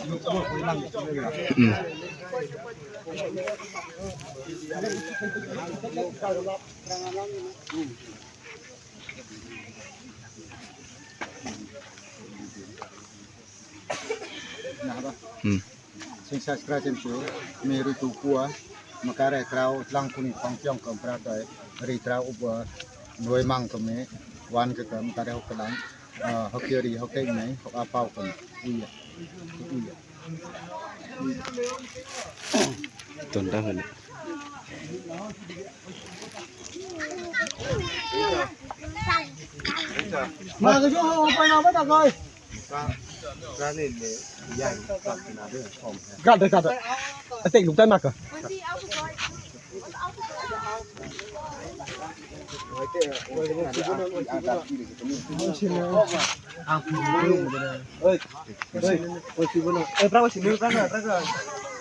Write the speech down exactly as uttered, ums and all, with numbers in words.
Hmm. Hmm. Sin sa skra sin su, mi ri tu kua, makare trau, tlang kuni pang piong kam pra kai, ri trau uba, nuoi mang kami, wan ke kam, tare hok kalang, ah, hok kiri, hok kei nei, hok apau kami. Iya. Iya. Tun dang ni. Gad, gad. A tek luk tan mak ka. Oi, oi, oi, oi, bravo, bravo, bravo.